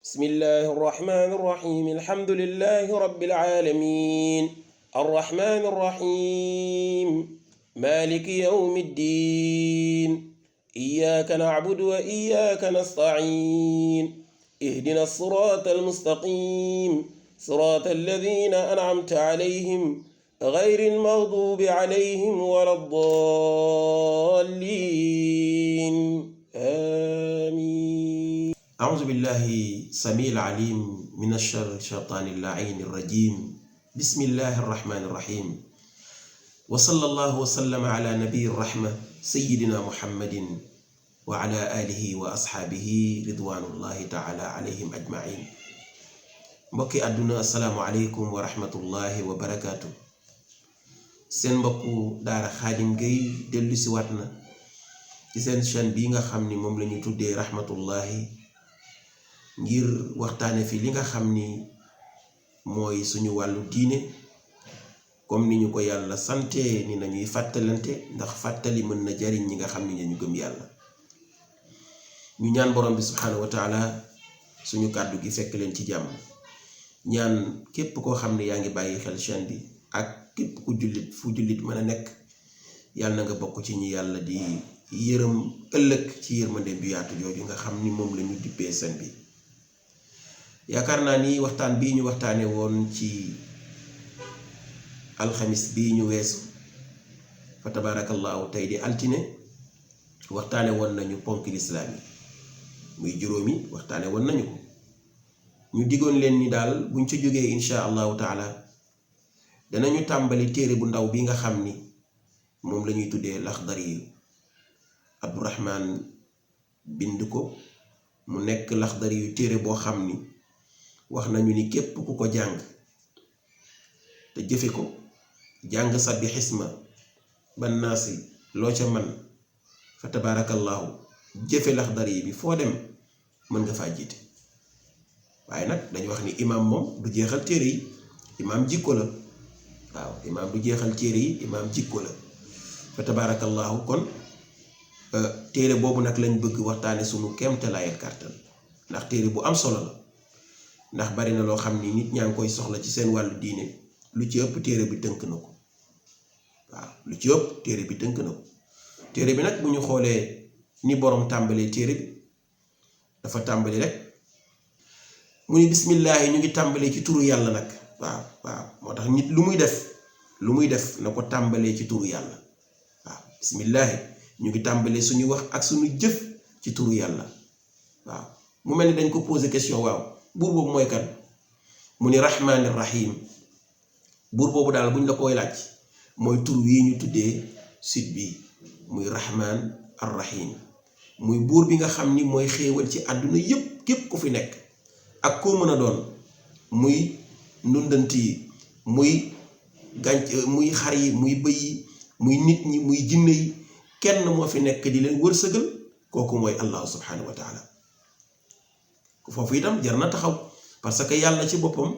بسم الله الرحمن الرحيم الحمد لله رب العالمين الرحمن الرحيم مالك يوم الدين إياك نعبد وإياك نستعين اهدنا الصراط المستقيم صراط الذين أنعمت عليهم غير المغضوب عليهم ولا الضالين آمين. أعوذ بالله السميع العليم من الشر الشيطان اللعين الرجيم. بسم الله الرحمن الرحيم. وصلى الله وسلم على نبي الرحمة سيدنا محمد وعلى آله وأصحابه رضوان الله تعالى عليهم أجمعين. mbokki àdduna assalaamu aleykum wa rahmatullahi wa barakaatu. seen mbokku daara Xaadim Gueye dellu si waat na ci seen chaîne bii nga xam ni moom la ñu tuddee rahmatullahi ngir waxtaane fi li nga xam ni mooy suñu wàllu diine comme ni ñu ko yàlla sante ni nañuy fàttalante ndax fàttali mën na jariñ ñi nga xam ni ñu gëm yàlla. ñu ñaan borom bi subhaanahu wa taala suñu kàddu gi fekk leen ci jàmm. ñaan képp koo xam ne yaa ngi bàyyi xel chaîne bi ak képp ku jullit fu jullit mën a nekk yàlla na nga bokk ci ñi yàlla di yërëm ëllëg ci yërmande bi yaatu jooju nga xam ni moom la ñu dippee seen bi. yaakaar naa ni waxtaan bii ñu waxtaane woon ci alxamis bii ñu weesu fa tabarakallahu tey di altine waxtaane woon nañu ponk lislaam yi muy juróomi waxtaane woon nañu ko. ñu digoon leen ni daal buñ ci jógee insha allahu taala danañu tàmbali téere bu ndaw bi nga xam ni moom la ñuy tuddee laxdari Abdurahman bind ko mu nekk laxdari yu téere boo xam ni wax nañu ni képp ku ko jàng te jëfe ko jàng sabbi xisma ban naasi loo ca man fa tabarakallahu jëfe laxdari bi foo dem mën nga faa jiite. waaye nag dañu wax ni imaam moom du jeexal téere yi imaam jikko la. waaw imaam du jeexal téere yi imaam jikko la fa tabarakallahu kon téere boobu nag lañ bëgg waxtaane sunu kéemtalaayal kàttan ndax téere bu am solo la ndax bari na loo xam ni nit ñaa ngi koy soxla ci seen wàllu diine lu ci ëpp téere bi tënk na ko. waaw lu ci ëpp téere bi tënk na ko. téere bi nag bu ñu xoolee ni boroom tàmbalee téere bi dafa tàmbali rek mu ni bismillaahi ñu ngi tàmbalee ci turu yàlla nag. waaw moo tax nit lu muy def na ko tàmbalee ci turu yàlla. waaw bismillaahi ñu ngi tàmbalee suñu wax ak suñu jëf ci turu yàlla. waaw mu mel ni dañ ko posé question waaw buur boobu mooy kan mu ni rahmaani rahim. buur boobu daal buñ la koy laaj mooy tur wii ñu tuddee site bi muy rahmaan ar rahim muy buur bi nga xam ni mooy xéewal ci àdduna yépp képp ku fi nekk ak koo mën a doon muy ndundant yi muy muy xar yi muy bëy yi muy nit ñi muy jinne yi kenn moo fi nekk di leen wërsëgal kooku mooy allahu subhanahu wa taala. foofu itam jar na taxaw parce que yàlla ci boppam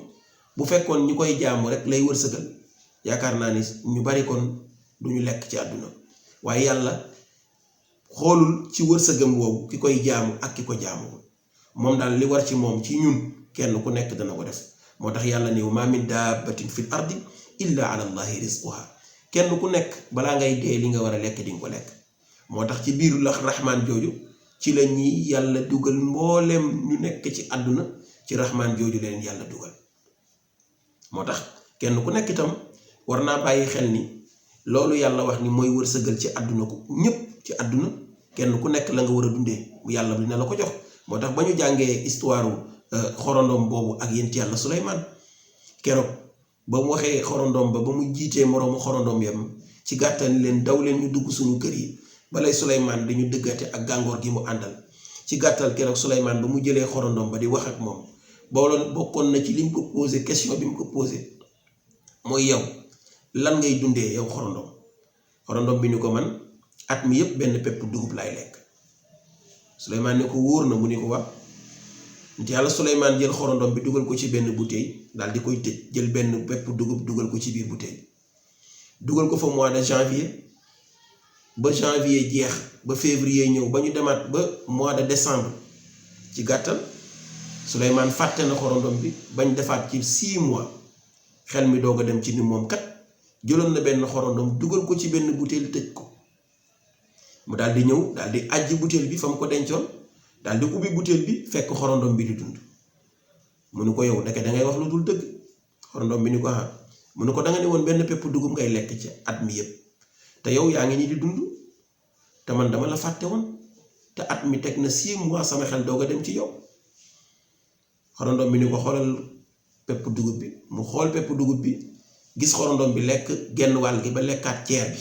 bu fekkoon ñu koy jaamu rek lay wërsëgal yaakaar naa ni ñu bari kon duñu lekk ci àdduna waaye yàlla xoolul ci wërsëgam woowu ki koy jaamu ak ki ko jaamu moom daal li war ci moom ci ñun kenn ku nekk dana ko def. moo tax yàlla ni ma min dabbatin fil ardi illa ala allahi rizquha kenn ku nekk balaa ngay dee li nga war a lekk di nga ko lekk. moo tax ci biiru la rahmaan jooju ci la ñuy yàlla dugal mbooleem ñu nekk ci àdduna ci rahmaan jooju leen yàlla dugal. moo tax kenn ku nekk itam war naa bàyyi xel ni loolu yàlla wax ni mooy wërsëgal ci àdduna ko ñépp ci àdduna kenn ku nekk la nga war a dundee yàlla dina la ko jox. moo tax ba ñu jàngee histoire xorondom boobu ak yent yàlla Suleymaan keroog ba mu waxee xorondom ba mu jiitee moroomu xorondom yam ci gàttal leen daw leen ñu dugg suñu kër yi balay Suleymaan dañu dëggate ak gàngoor gi mu àndal. ci gàttal keroog Suleymaan ba mu jëlee xorondom ba di wax ak moom booloon bokkoon na ci li mu ko posé question bi mu ko posé mooy yow lan ngay dundee yow xorondom bi ni ko man at mi yépp benn pepp dugub laay lekk. Suleymaan ne ko wóor na mu ni ko wax nit yàlla Suleymaan jël xorondom bi dugal ko ci benn bouteille daal di koy tëj jël benn pepp dugub dugal ko ci biir bouteille dugal ko fa mois de janvier ba janvier jeex ba février ñëw ba ñu demaat ba mois de décembre ci gàttal Suleymaan fàtte na xorondom bi bañ defaat ci 6 mois xel mi doog a dem ci ni moom kat jëloon na benn xorondom dugal ko ci benn butéel tëj ko mu daal di ñëw daal di ajji butéel bi fa mu ko dencoon daal di ubbi butéel bi fekk xorondom bi di dund mu ne ko yow ndeke dangay wax lu dul dëgg. xorondom bi ni ko mu ne ko danga ne woon benn pepp dugub ngay lekk ci at mi yépp te yow yaa ngi nii di dund te man dama la fàtte woon te at mi teg na 6 mois sama xel doog a dem ci yow. xorondom bi ni ko xoolal pepp dugub bi mu xool pepp dugub bi gis xorondom bi lekk genn wàll gi ba lekkaat ceer bi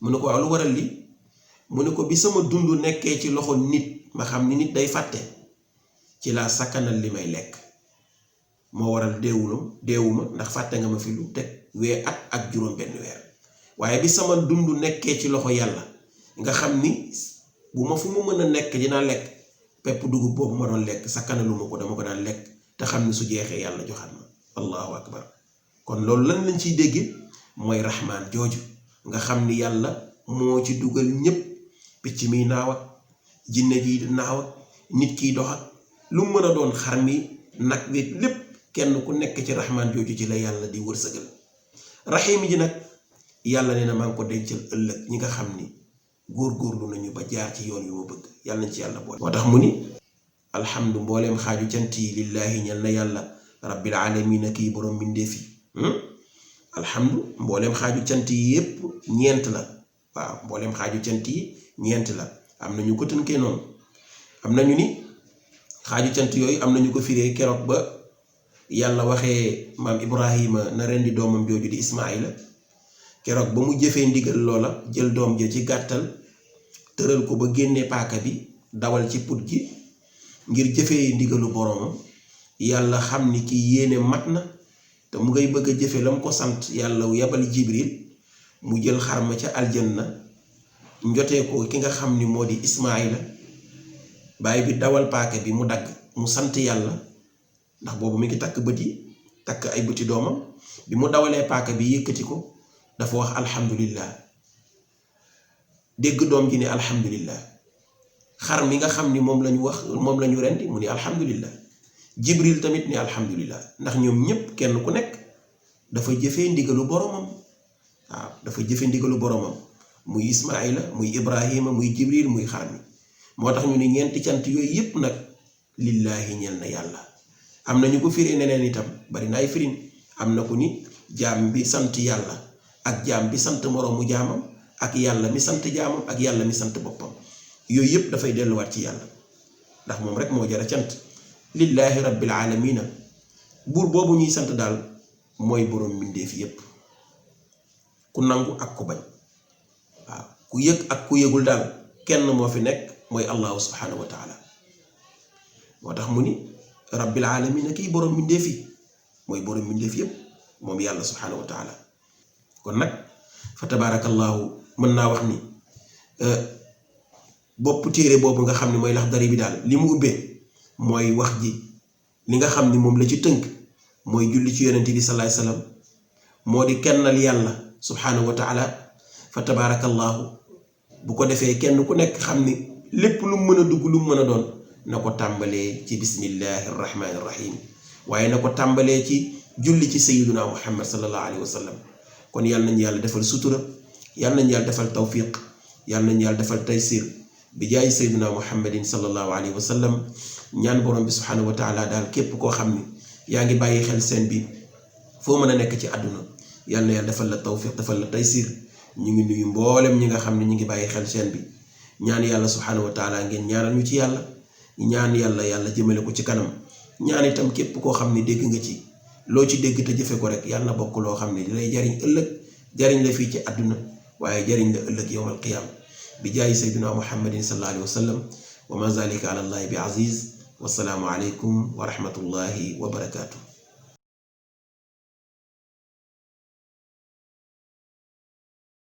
mu ne ko waaw lu waral li mu ne ko bi sama dund nekkee ci loxo nit ma xam ni nit day fàtte ci laa sakkanal li may lekk moo waral deewuma ndax fàtte nga ma fi lu teg at ak juróom benn weer waaye bi sama dund nekkee ci loxo yàlla nga xam ni bu ma fu mu mën a nekk dinaa lekk pepp dugub boobu ma doon lekk sakkanaluma ko dama ko daan lekk te xam ni su jeexee yàlla joxaat ma allahu akbar. kon loolu lan lañ ciy dégge mooy rahmaan jooju nga xam ni yàlla moo ci dugal ñépp picc mi naaw ak jinne ji naaw ak nit kiy dox ak lu mën a doon xar mi nag wi lépp kenn ku nekk ci rahmaan jooju ci la yàlla di wërsëgal. rahim ji nag yàlla nee na maa ngi ko dencal ëllëg ñi nga xam ni góorgóorlu nañu ba jaar ci yoon yu ma bëgg yàlla nañ ci yàlla boole. moo tax mu ni alhamdu mbooleem xaaju cant yi lillaahi ñal na yàlla rabbil aalamiina kii borom mbindeef yi. alhamdu mbooleem xaaju cant yi yépp ñeent la waaw mbooleem xaaju cant yi ñeent la am na ñu ko tënkee noonu am nañu ni xaaju cant yooyu am nañu ko firee keroog ba yàlla waxee maam Ibrahima na rendi doomam jooju di Ismaayla keroog ba mu jëfee ndigal loola jël doom ja ci gàttal tëral ko ba génnee paaka bi dawal ci put gi ngir jëfee ndigalu boromam yàlla xam ni ki yéene mat na te mu ngay bëgg a jëfe la mu ko sant yàlla yabal Jibril mu jël xarma ca aljanna njotee ko ki nga xam ni moo di Ismaayla baay bi dawal paaka bi mu dagg mu sant yàlla ndax boobu mi ngi takk bët yi takk ay bëti doomam bi mu dawalee paaka bi yëkkati ko dafa wax alhamdulillah dégg doom ji ne alhamdulillah xar mi nga xam ni moom lañu wax moom lañu rendi mu ni alhamdulillah Jibril tamit ni alhamdulillah ndax ñoom ñépp kenn ku nekk dafa jëfee ndigalu boromam waaw dafa jëfee ndigalu boromam muy Ismaayla muy Ibrahima muy Jibril muy xar mi moo tax ñu ni ñeenti cant yooyu yépp nag lillaahi ñel na yàlla am na ñu ko firee neneen itam bari na ay firin am na ku ni jaam bi sant yàlla ak jaam bi sant moroomu jaamam ak yàlla mi sant jaamam ak yàlla mi sant boppam yooyu yépp dafay delluwaat ci yàlla ndax moom rek moo jara cant lillaahi rabbil aalamiina buur boobu ñuy sant daal mooy boroom mbindeef yépp ku nangu ak ku bañ waaw ku yëg ak ku yëgul daal kenn moo fi nekk mooy allahu subhanahu wa taala moo tax mu ni rabbil aalamiina kii boroom mbindeef yi mooy boroom mbindeef yépp moom yàlla subhanahu wa taala kon nag fa tabaarakallaahu mën naa wax ni bopp téere boobu nga xam ne mooy Laxdari bi daal li mu ubbee mooy wax ji li nga xam ni moom la ci tënk mooy julli ci yonent bi salaay salaam moo di kennal yàlla subhanahu wa taala fa tabaarakallaahu bu ko defee kenn ku nekk xam ni lépp lu mu mën a dugg lu mu mën a doon na ko tàmbalee ci bismillahi rahmaani rahim waaye na ko tàmbalee ci julli ci sayyiduna muhammad sallallahu alayhi wa sallam kon yàlla nañu yàlla defal sutura yàlla nañu yàlla defal tawfiq yàlla nañu yàlla defal taysir bi jaay sayyiduna muhammadin sallallahu alayhi wa sallam ñaan borom bi subhanahu wa taala daal képp koo xam ni yaa ngi bàyyi xel seen bi foo mën a nekk ci àdduna yàlla na yàlla defal la tawfiq defal la taysir ñu ngi nuyu mboolem ñi nga xam ne ñu ngi bàyyi xel seen bi ñaan yàlla subhanahu wa taala ngeen ñaanal ñu ci yàlla ñaan yàlla jëmale ko ci kanam ñaan itam képp koo xam ne dégg nga ci loo ci dégg te jëfe ko rek yàlla na bokk loo xam ne di lay jariñ ëllëg jariñ la fii ci àdduna waaye jariñ la ëllëg yawmal qiyaam bi jaayi sayyidina muhammadin sallallahu alayhi wa sallam wa ma zalika ala allahi bi aziz wassalaamu aleykum wa rahmatullahi wa barakaatu.